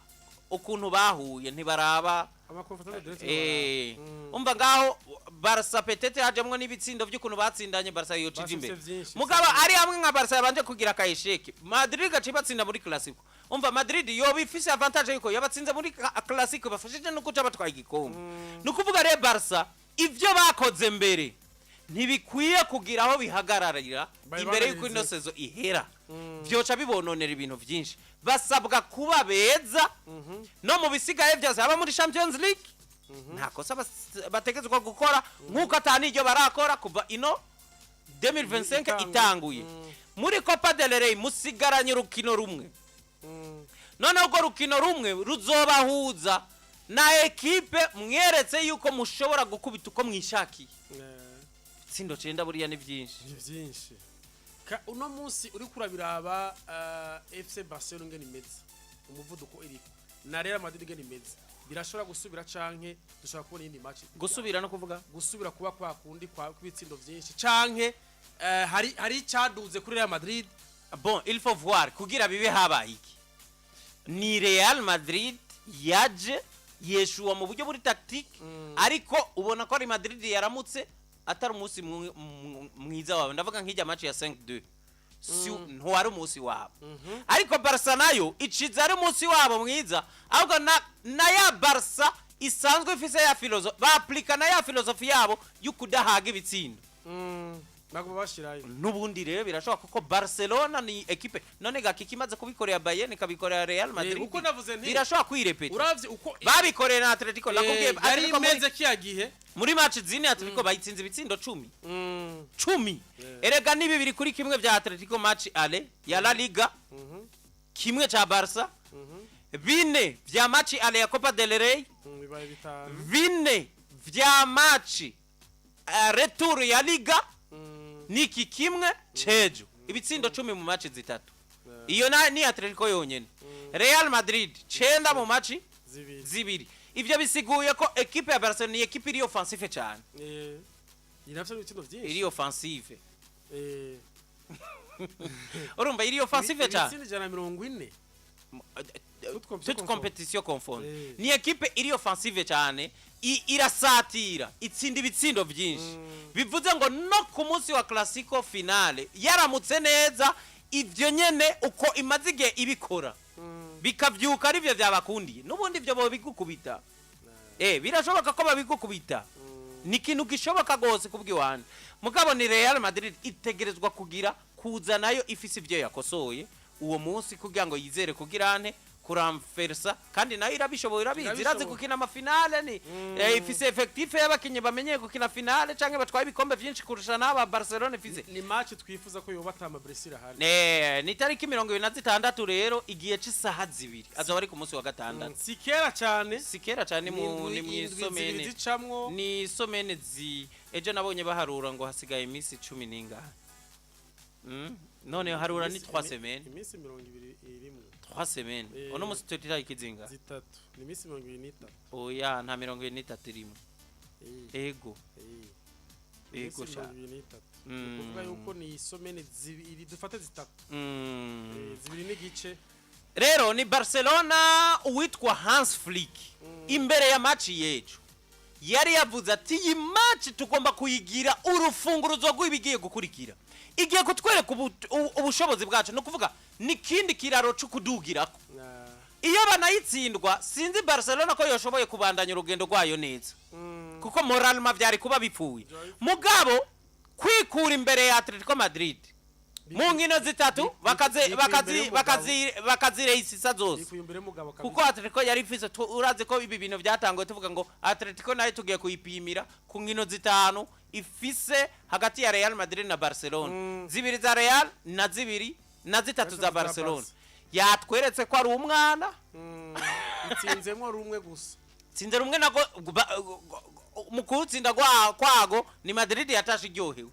ukuntu bahuye, ntibaraba Ama confrontation directe. Umva ngaho Barca peut-être hajemwo n'ibitsindo by'ukuntu batsindanye, Barca yocije Bafise imbere. vyinshi. Mugabo ari hamwe nka Barca yabanje kugira aka échec, Madrid gaca ibatsinda muri Clasico, umva Madrid yoba ifise avantage yuko yabatsinze muri Clasico, bafashije no kuca batwaye igikombe. Ni ukuvuga rero Barca ivyo bakoze mbere ntibikwiye kugira aho bihagararira imbere yuko ino saison ihera, vyoca bibononera ibintu vyinshi. Basabwa kuba beza no mu bisigaye byose, haba muri Champions League nta kosa bategetswe gukora, nk'uko atani iryo barakora kuva ino 2025 Itanguye. itanguye. Muri Copa del Rey musigaranye urukino rumwe. Noneho urwo rukino rumwe ruzobahuza na ekipe mweretse yuko mushobora gukubita uko mwishakiye. Ibitsindo cenda buriya ni byinshi. Ni byinshi. Uno munsi uri kurabiraba FC Barcelona ngene imeze, umuvuduko iriko, na Real Madrid ngene imeze, birashobora gusubira canke dushobora kubona iyindi match? Gusubira no kuvuga? Gusubira kuba kwa kundi kwa kwitsindo vyinshi, canke hari icaduze kuri Real Madrid? Bon, il faut voir kugira bibe habaye iki. Ni Real Madrid yaje yeshuwa mu buryo buri tactique, ariko ubona ko ari Madrid yaramutse atari umunsi mwiza wawe. Ndavuga nk'ijya match ya 5-2, si ntiwari umunsi wabo. Ariko Barca nayo iciza ari umunsi wabo mwiza, ahubwo na ya Barca isanzwe ifise ya philosophie, baplika na ya philosophie yabo yo kudahaga ibitsindo. Baguma bashirayo. N'ubundi rero birashoboka kuko Barcelona ni ekipe none gakiki imaze kubikorera Bayern, ikabikorera Real Madrid, Uko navuze nti birashobora kwirepeta. Uravye uko Babikoreye na Atletico, nakubwiye. Yari Atletico imeze kiya gihe. Muri match zine Atletico bayitsinze ibitsindo 10. 10. Erega ni 2-1 vya Atletico match aller ya La Liga, kimwe cha Barca, bine vya match aller ya Copa del Rey, Bibaye bitanu. bine vya match retour ya Liga, niki kimwe cejo, ibitsindo 10 mu match zitatu. Iyo na ni Atletico yonyene. Real Madrid 9 mu match zibiri. zibiri. Ivyo bisiguye ko ekipe ya Barcelona ni ekipe iri offensive cyane. Inafite ibitsindo vyinshi. Iri offensive. Urumva iri offensive cyane. Ibitsindo 140. Toute compétition. Toute compétition confondue. Ni ekipe iri offensive cyane, irasatira, itsinda ibitsindo byinshi. Bivuze ngo no ku munsi wa Clasico finale yaramutse neza, ivyo nyene uko imaze igihe ibikora bikavyuka arivyo vyabakundiye, n'ubundi ivyo bobigukubita. Birashoboka ko babigukubita, ni ikintu gishoboka rwose kubw'iwanje. Mugabo ni Real Madrid itegerezwa kugira kuza nayo ifise ivyo yakosoye uwo munsi kugira ngo yizere kugira ante kuramfersa, kandi nayo irabishoboye, irabizi, irazi Irabishoboye. gukina amafinale. Ni ifise effectif y'abakinyi bamenyeye gukina finale canke batwaye ibikombe vyinshi kurusha n'aba Barcelona ifise. Ni match twifuza ko yoba ata ma blessure ahari. Ne, ni tariki 26 rero, igihe c'isaha 2, azoba ari ku munsi wa gatandatu. Si kera cyane. Si kera cyane, mu ni Indwi zibiri mw'isomene zicamwo. Ni semaine zi ejo nabonye baharura ngo hasigaye iminsi 10 n'ingahe. None harura ni 3 semaines. Iminsi 20 irimwo. 3 semaines. Uno musi turi tariki zingahe? Zitatu, ni iminsi 23. Oya, nta 23 irimo. Ego. Ego. Iminsi Sha. 23. Ni ukuvuga yuko ni semaine zibiri, dufate zitatu. 2 n'igice. Rero ni Barcelona, uwitwa Hans Flick imbere ya match yejo yari yavuze ati: "Iyi match tugomba kuyigira urufunguruzo rw'ibigiye gukurikira, igiye kutwereka ubushobozi bwacu." Ni ukuvuga ni ikindi kiraro cyo kudugirako. Iyo banayitsindwa, sinzi Barcelona ko yoshoboye kubandanya urugendo rwayo neza, kuko moralement byari kuba bipfuye. Mugabo kwikura imbere ya Atletico Madrid mu nkino zitatu bikuye bakazi imbere y'umugabo. Bakazireyisisa zose. Ikuye imbere y'umugabo kabisa. Kuko Atletico yari ifise urazi ko ibi bintu byatanguye tuvuga ngo Atletico nayo tugiye kuyipimira ku nkino zitanu ifise hagati ya Real Madrid na Barcelona, zibiri za Real na zibiri na zitatu Zitatu za za Barcelona. Barca. Yatweretse ko ari umwana. Itsinzemwo rumwe gusa. Tsinze rumwe nago mu kuwutsinda kwago ni Madrid yatashe iryohewe,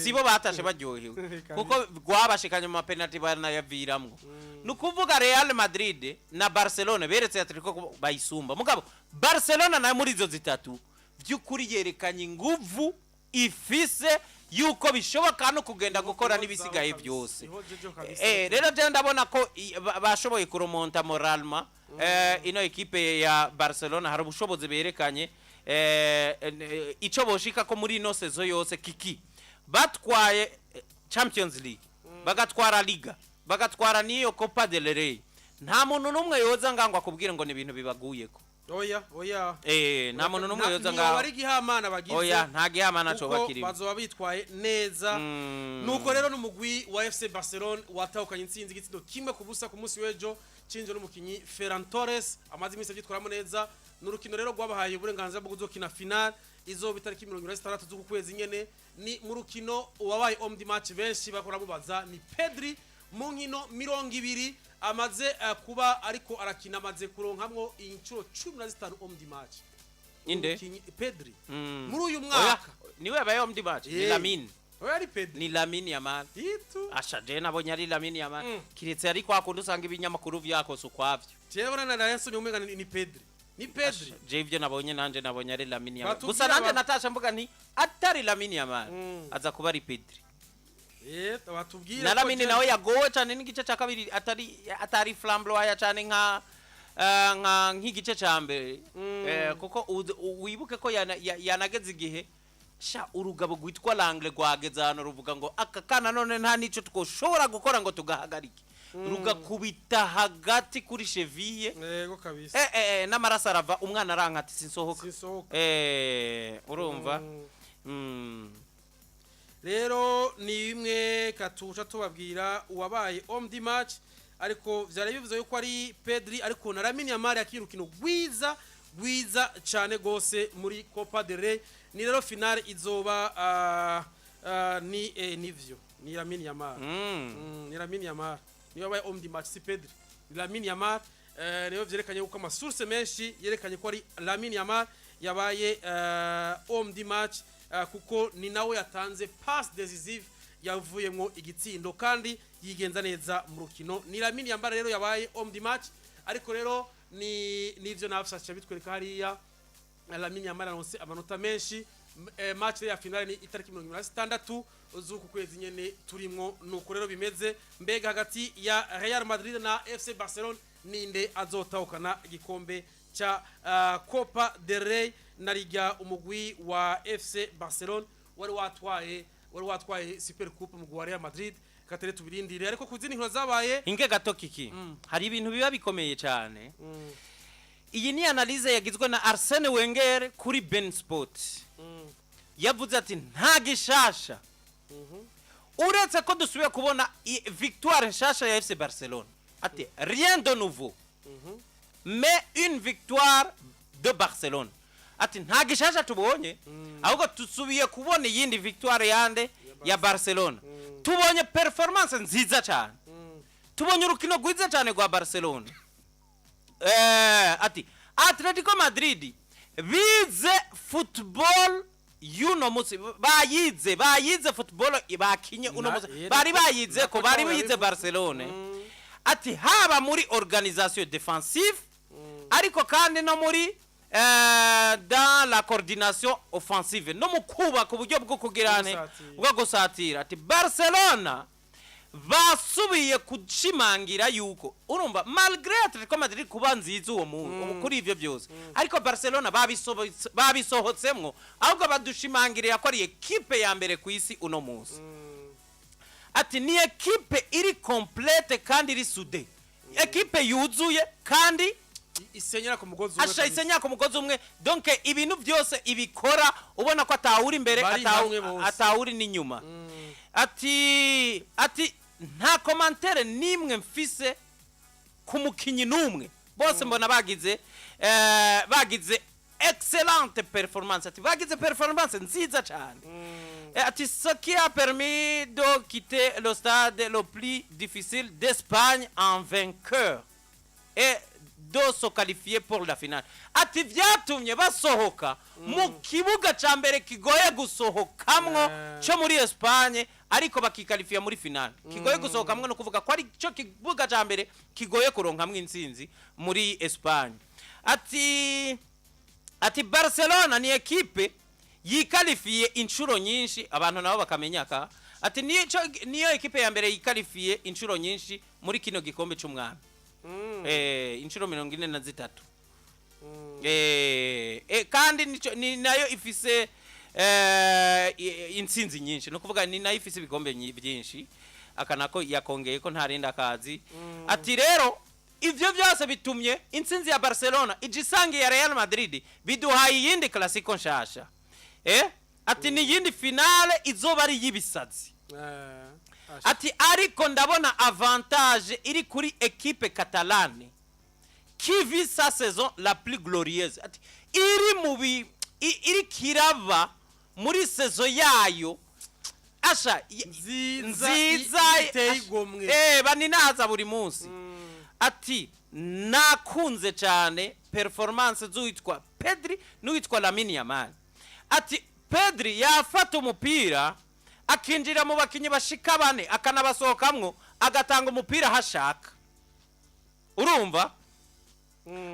sibo batashe baryohewe, kuko rwabashikanye mu mapenalty banayaviramwo. Ni ukuvuga Real Madrid na Barcelona beretse Atletico ko bayisumba. Mugabo Barcelona nayo muri izo zitatu by'ukuri yerekanye inguvu ifise yuko bishoboka no kugenda gukora n'ibisigaye byose. Niho jejo kabisa. Rero je ndabona ko bashoboye kuromonta moralement ino ekipe ya Barcelona. Hari ubushobozi berekanye, ico boshika ko muri ino saison yose kiki batwaye Champions League, bagatwara Liga, bagatwara n'iyo Copa del Rey, nta muntu n'umwe yoza ngango akubwire ngo ni ibintu bibaguyeko. Oya, oya. Nta muntu n'umwe yoza Niyo ngaho. bari gihamana bagize. Oya, nta gihamana coba Kuko kirimo. bazoba bitwaye neza. Nuko rero n'umugwi wa FC Barcelona watahukanye intsinzi igitsindo 1-0 ku munsi w'ejo, cinje n'umukinyi Ferran Torres amaze iminsi abyitwaramo neza. N'urukino rero rwabahaye uburenganzira bwo kuzokina final izoba itariki 26 z'uku kwezi nyene. Ni mu rukino uwabaye homme du match benshi bakora mubaza ni Pedri. Mu nkino 20 amaze kuba ariko arakina, amaze kuronkamwo inshuro 15 homme du match. Inde? Umukinyi Pedri muri uyu Oya, mwaka. niwe yabaye homme du match ni Lamine. Oya, ari Pedri. Ni Lamine Yamal. Itu. Asha, je nabonye ari Lamine Yamal, kiretse ari kwa kundi usanga ibinyamakuru vyakose ukwavyo. Jewe na Narenso umenga ni Pedri. Ni Pedri. Je ivyo nabonye, nanje nabonye ari Lamine Yamal. Batubwira Gusa nanje natasha mvuga nti atari Lamine Yamal, aza kuba ari Pedri. Batubwira Na ko Lamine nawe yagowe cyane n'igice cya kabiri, atari flamboyant cyane nka nk'igice cya mbere. Kuko wibuke ko yanageze igihe sha urugabo rwitwa Langle rwageze ahantu ruvuga ngo aka kana none nta nico twoshobora gukora ngo tugahagarike, rugakubita hagati kuri cheville. Yego kabisa. N'amaraso arava, umwana aranka ati: "Sinsohoka." Sinsohoka. Urumva. Rero ni bimwe katuca tubabwira uwabaye homme du match, ariko vyari bivuze yuko ari Pedri, ariko na Lamine Yamal yakira urukino rwiza rwiza cyane gose muri Copa del Rey. Ni rero finale izoba ni nivyo ni Lamine Yamal. Ni Lamine Yamal niyo wabaye homme du match, si Pedri, ni Lamine Yamal. Niyo vyerekanye yuko ama source menshi yerekanye ko ari Lamine Yamal yabaye homme du match, kuko ni nawe yatanze passe décisive yavuyemwo igitsindo kandi yigenza neza mu rukino. Ni Lamine Yamal rero yabaye homme du match, ariko rero ni nivyo nafasha bitwereka hariya Lamine Yamal aronse amanota menshi. Match ya finale ni itariki 26 z'uku kwezi nyene turimwo. Nuko rero bimeze. Mbega hagati ya Real Madrid na FC Barcelona, ninde azotahukana igikombe ca Copa del Rey, na Liga? Umugwi wa FC Barcelona wari watwaye Super Coupe umugwi wa Real Madrid. Katere tubirindire, ariko ku zindi nkino zabaye. Inge gato kiki, hari ibintu biba bikomeye cyane. Iyi ni analyse yagizwe na Arsene Wenger kuri beIN Sport. Yavuze ati nta gishasha uretse ko dusubiye kubona victoire nshasha ya FC Barcelona, ati rien de nouveau mais une victoire de Barcelone, ati nta gishasha tubonye, ahubwo dusubiye kubona iyindi victoire yande? Ya Barcelona. Tubonye performance nziza cyane, tubonye urukino rwiza cyane rwa Barcelona. Ati Atletico Madrid bize football y'uno munsi, bayize football bakinye uno munsi, bari bayize ko bari bize yabivuze. Barcelone, ati haba muri organisation défensive, ariko kandi no muri dans la coordination offensive, no mu kubaka uburyo bwo kugirane Gusatira. bwo gusatira. Ati Barcelona basubiye gushimangira yuko, urumva, malgré Atletico Madrid kuba nziza uwo mu kuri ivyo byose, ariko Barcelona babisohotsemwo, ahubwo badushimangirira ko ari ekipe ya mbere ku isi uno munsi. Ati ni ekipe iri complète kandi iri soudée, ekipe yuzuye kandi isenyera ku mugozi umwe asha kabisa. Isenyera ku mugozi umwe. Donc ibintu byose ibikora ubona ko atawuri imbere, Bari hamwe bose. atawuri n'inyuma. Ati nta commentaire n'imwe mfise ku mukinyi n'umwe, bose mbona bagize excellente performance, ati bagize performance nziza cyane. Ati ce qui a permis de quitter le stade le plus difficile d'Espagne en vainqueur et de se qualifier pour la finale, ati vyatumye basohoka mu kibuga ca mbere kigoye gusohokamwo cyo muri Espagne, ariko bakikalifiya muri finale. Kigoye gusohokamwo no kuvuga ko ari cyo kibuga ca mbere kigoye kuronkamwo intsinzi muri Espagne. Ati Barcelona ni ekipe yikalifiye inshuro nyinshi, abantu nabo bakamenya ka ati niyo ekipe ya mbere yikalifiye inshuro nyinshi muri kino gikombe c'umwami, inshuro 43. Kandi ni nayo ifise intsinzi nyinshi, no kuvuga ni nayo ifise ibikombe byinshi. Aka nako yakongeye ko ntarinda akazi. Ati rero ivyo byose bitumye intsinzi ya Barcelona ije isangiye ya Real Madrid, biduhaye iyindi Clasico nshasha. Ati ni iyindi finale izoba ari iy'ibisazi. Asha. Ati ariko ndabona avantage iri kuri equipe catalane qui vit sa saison la plus glorieuse, ati iri mu bi iri kiraba muri saison yayo asha nziza nziza iteye igomwe. Baninaza buri munsi. Ati nakunze cyane performance z'uwitwa Pedri n'uwitwa Lamine Yamal. Ati Pedri yafata umupira akinjira mu bakinyi bashika bane, akanabasohokamwo, agatanga umupira aho ashaka, urumva.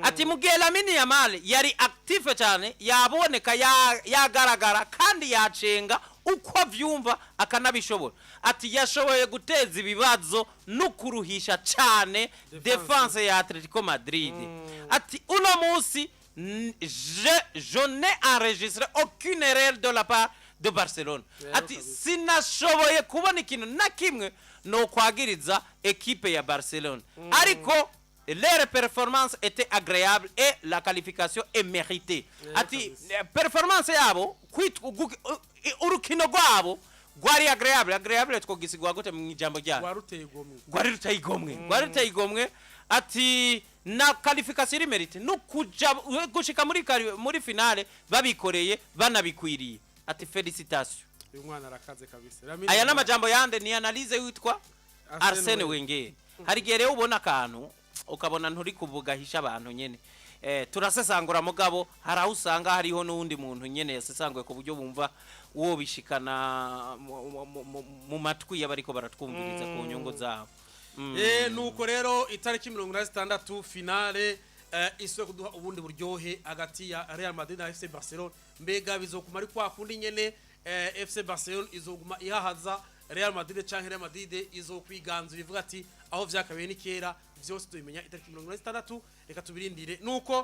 Ati mu gihe Lamine Yamal yari active cyane, yaboneka, yagaragara kandi yacenga uko avyumva akanabishobora. Ati yashoboye guteza ibibazo no kuruhisha cyane Defense. defense ya Atletico Madrid. Ati uno munsi je n'ai enregistré aucune erreur de la part de Barcelone. Ati kabisa. sinashoboye kubona ikintu na kimwe no kwagiriza ekipe ya Barcelone, ariko leur performance était agréable et la qualification est méritée. Ati kabisa. performance yabo, urukino rwabo. Rwari agréable. Agréable twogisigwa gute mu ijambo ryayo? Waruteye igomwe. Rwari ruteye igomwe, rwari ruteye igomwe. Ati na qualification iri méritée, no kuja gushika muri finale babikoreye, banabikwiriye. Ati félicitations. Uyu mwana arakaze kabisa. Lamine Aya Yamal. N'amajambo yande? Ni analyse witwa Arsene Wenger. Hari igihe rero ubona akantu ukabona nturi kuvugahisha abantu nyene. Turasesangura, mugabo hari aho usanga hariho n'uwundi muntu nyene yasesanguye ku buryo bumva uwo bishikana mu matwi y'abariko baratwumviriza ku nyungu zabo. Nuko rero itariki 46 finale iswe kuduha ubundi buryohe hagati ya Real Madrid na FC Barcelona. Mbega bizokuma ari kwa kundi nyene, FC Barcelona izoguma ihahaza Real Madrid, canke Real Madrid izokwiganzura ivuga ati aho vyakabiye ni kera? Vyose tubimenya itariki 46, reka tubirindire nuko.